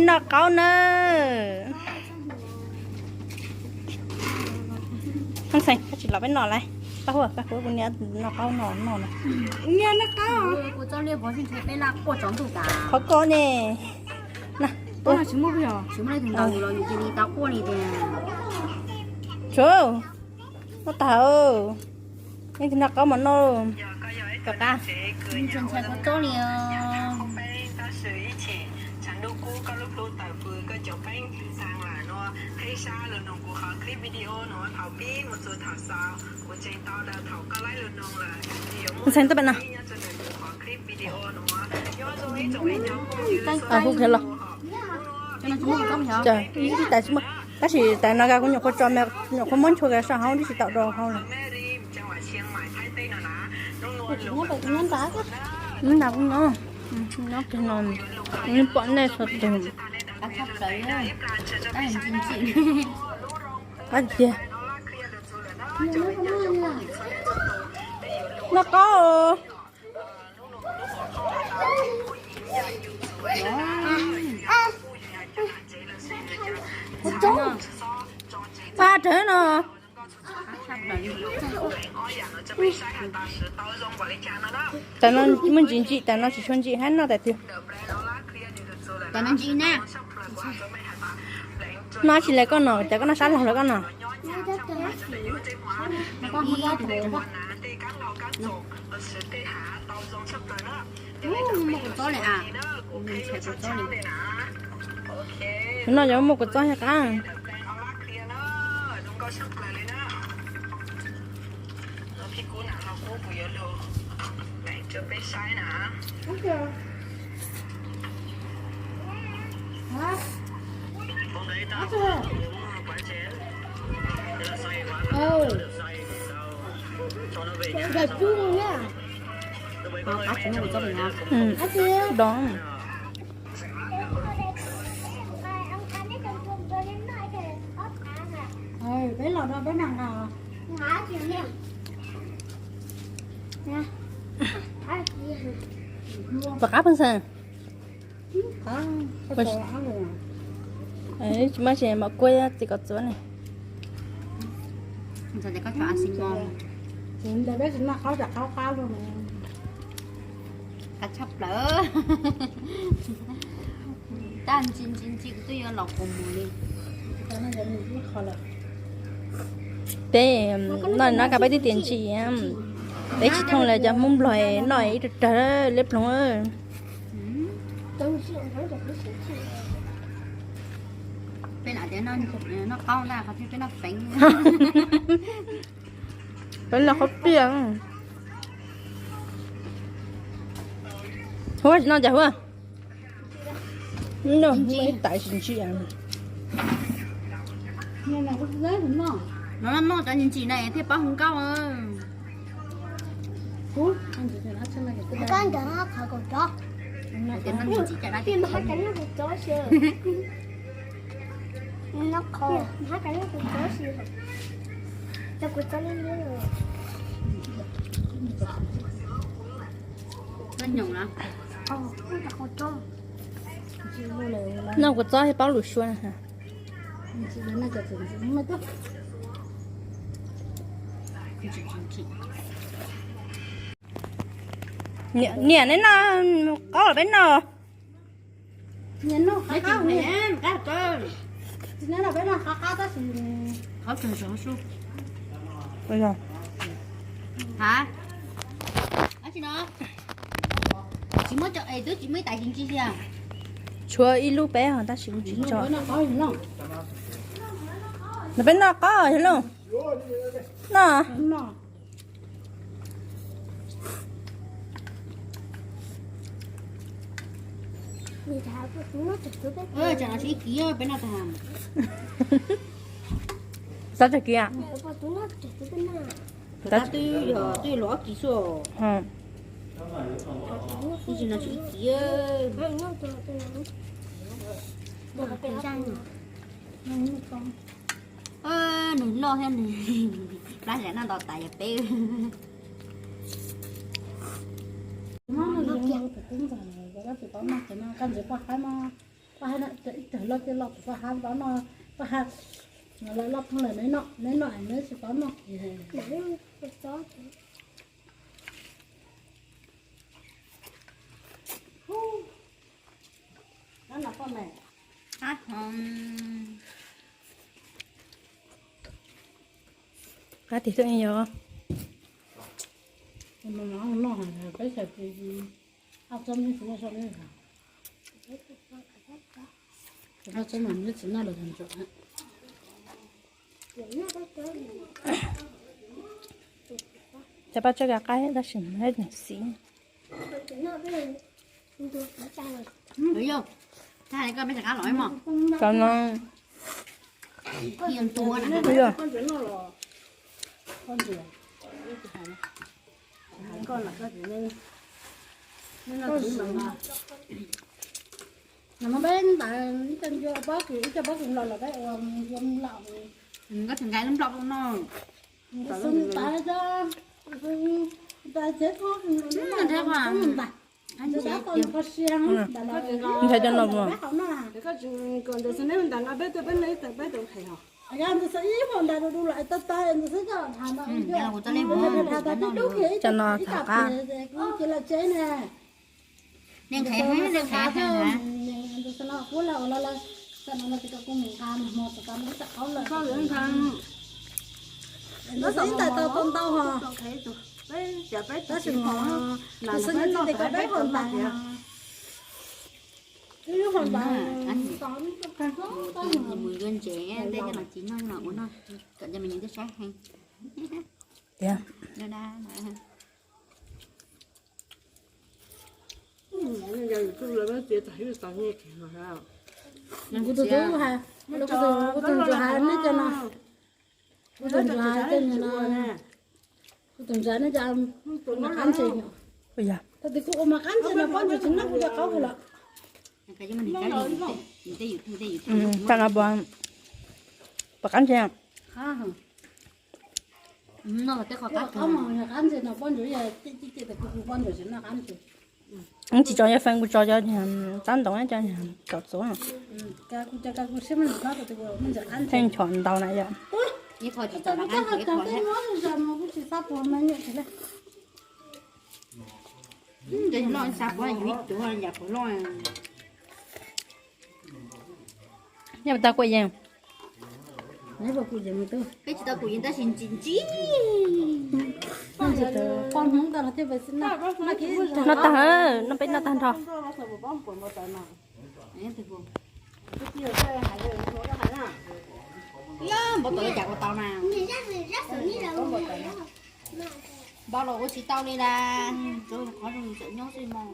Noj qaub na. Xeem, koj tsis los peb noj lawm. Pab huaj, pab huaj, kuv niam noj qaub no no na. Qhov ko ne. Tsuav, noj tag. Leej twg noj qaub mas noj. Kom qab. Ntxhais tuaj pem no. Hu kiag los. Ib tais tsis muaj, tab sis tais no kuv nyuam qhuav tso, nyuam qhuav muab ntshua kiag saum hauv, twb tsis tau do hauv lawm. Nyob nrad kuj nyob, nyob kiag no, pom nej sawv daws. Qab tiag. Noj qaub. Pab rawv no. Tas no muaj ntsim ntsim, tas no tsis tshua ntsim, hab noj tas twg. Noj tsis le koj no, cas koj noj sab laug lawm koj no. Noj yog muaj kua txob thiab qab. Peb los no peb noj nqa. Puas qab pheej xeem? Tsis muaj tsis mam kuaj txiv kom txuav ne. Qab tshaj plaws. Tab ntsis ntsis ntsis kuv twb yuav los quas mus li. Peb noj no koj peb twb tias ntsim, peb tsis thooj li cov Hmoob Nplog noj ib rag rag liab ploog. Peb lam tias noj qaub ntag, qhov twg peb noj feev. Peb noj qhaub piaj. Huab tsis noj cas huab. Noj ib tais tsis ntsim. No noj cov ntsim ntsim na thiaj paub hu nkauj. Noj kua txob thiaj paub lus suab. Niam, neb noj qaub los peb noj? Tsis muaj cov es twb tsis muaj ib tais tsis ntsis li. Tshuav ib lub peb tab sis kuv tsis tso. No peb noj qaub yog lauj. Noj. Xav tag kiv. Twb yog twb yog luag ob kis xwb. Ib tsis no tsis ib kis. Nws loj thiab nws plab zam noj nto tas yog peb. Paj hab, ib tag loj tiaj loj, paj hab tau noj, paj hab loj phooj lawm neb noj, neb noj neb tsis tau noj. Qab tiag xwb yog. Peb xav tias ob tsob me txiv noj, ob tsob me txiv noj los ntsuam. Cov paj tsawb kav qaib tab sis nws xis. Koj no. Peb ntawd ib co ncua pob kws, ib co pob kws los los peb ua ua nplom. Koj tsis nqaij lub nplom no. Ntawd xwb tas, ntawd xwb. Ntawd xwb ib qho ntawd, ntawd xwb ib qho ntawd, ntawd xwb coj tham no. Cov no tham qab. Kuv cia li tsev ne. Nqhis, nqhis, nqhis. Ntawd xwb no kuv los los, tam no no ces kuv mus nqa hmo tom qab no ib tag qaub lawm. Ntawd xwb ib tag tau tau ntau hos. Tab sis ntawd xwb no ces kuv peb hmo ntawd. Ib lub hmo ntawd. Mus yuav ntses tej no tsis noj no ua noj, kom cov me nyuam twb saib heev. Tiag. Kuv tus tub hais, kuv tus ntsuag hais neb cov no, kuv tus ntsuag hais tej no, kuv tus ntsuag neb cov mas qab ntses. Thaum twg kuv ua mas qab ntses no pob ntsuam tsis noj kuv cov qaub hauv lawm. Tag no puas, puas qab ntses? Qab ntses no pob ntsuam, pob ntsuam tsis noj qab ntses. Tsis tso cov feeb, kuv tso cov tab ntoo cov kom txuv. Theej nchos ntau na yom. Yog tas kuj yeej. Peb tsis tau kuv yeej tab sis ntsis ntsis. Noj tag, noj peb noj tag nrho. Npau taws cas ua tau na. Npau los ua tsis tau li las, qhov zoo tseem nyob xwb mog.